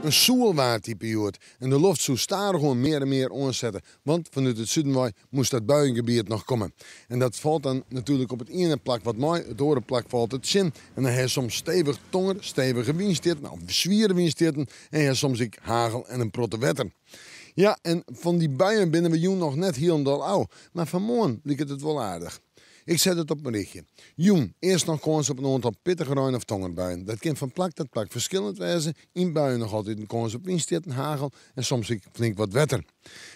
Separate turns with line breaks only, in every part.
In soel waartype hjoed en de loft soe stadichoan mear en mear oansette, want fanút it suden wei moast dat buiengebiet noch komme. En dat falt dan natuerlik op it iene plak wat mei, it oare plak falt it tsjin. En dan ha je soms stevich tonger, stevige wynstjitten of swiere wynstjitten en je ha soms ek hagel en in protte wetter. Ja, en fan dy buien binne we jûn noch net hielendal ôf, mar foar moarn liket it wol aardich. Ik set it op in rychje. Jûn, earst noch kâns op in oantal pittige rein of tongerbuien. Dat kin fan plak ta plak ferskillend wêze. Yn buien noch altyd in kâns op wynstjitten, hagel en soms ek flink wat wetter.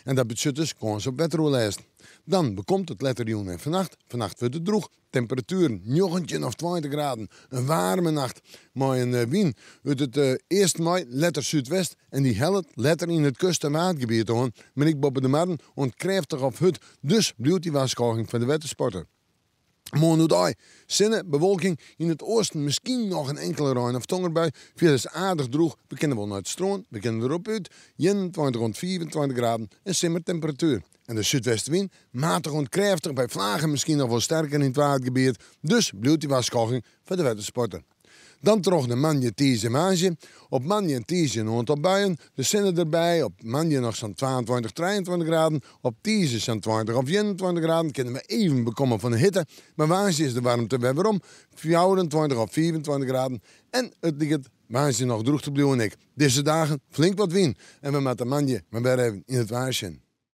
En dat betsjut dus kâns op wetteroerlêst. Dan bekomt it letter jûn en fannacht. Fannacht wurdt it drûch. Temperatueren 19 of 20 graden. In waarme nacht mei in wyn út it easten wei, letter súdwest en dy hellet letter yn it kust en waadgebiet oan, mar ek boppe de marren oant krêftich of hurd. Dus bliuwt dy warskôging foar de wettersporter. Moarn oerdei, sinne, bewolking, yn it oasten miskien noch in inkele rein of tongerbui. Fierders aardich drûch, we kinne wol nei it strân, we kinne derop út. 21 oant 25 graden, in simmertemperatuer. En de súdwestewyn, matich oant krêftich, by flagen miskien noch wol sterker yn it waadgebiet. Dus bliuwt dy warskôging foar de wettersporter. Dan troch nei moandei, tiisdei en woansdei. Op moandei en tiisdei in oantal buien, de sinne derby. Op moandei noch sa'n 22, 23 graden. Op tiisdei sa'n 20 of 21 graden. Kinne we even bekomme fan de hitte. Mar woansdei is de waarmte wer werom, 24 of 25 graden. En it liket woansdei noch drûch te bliuwen ek. Dizze dagen flink wat wyn. En we moatte moandei mar wer even yn it waar sjen.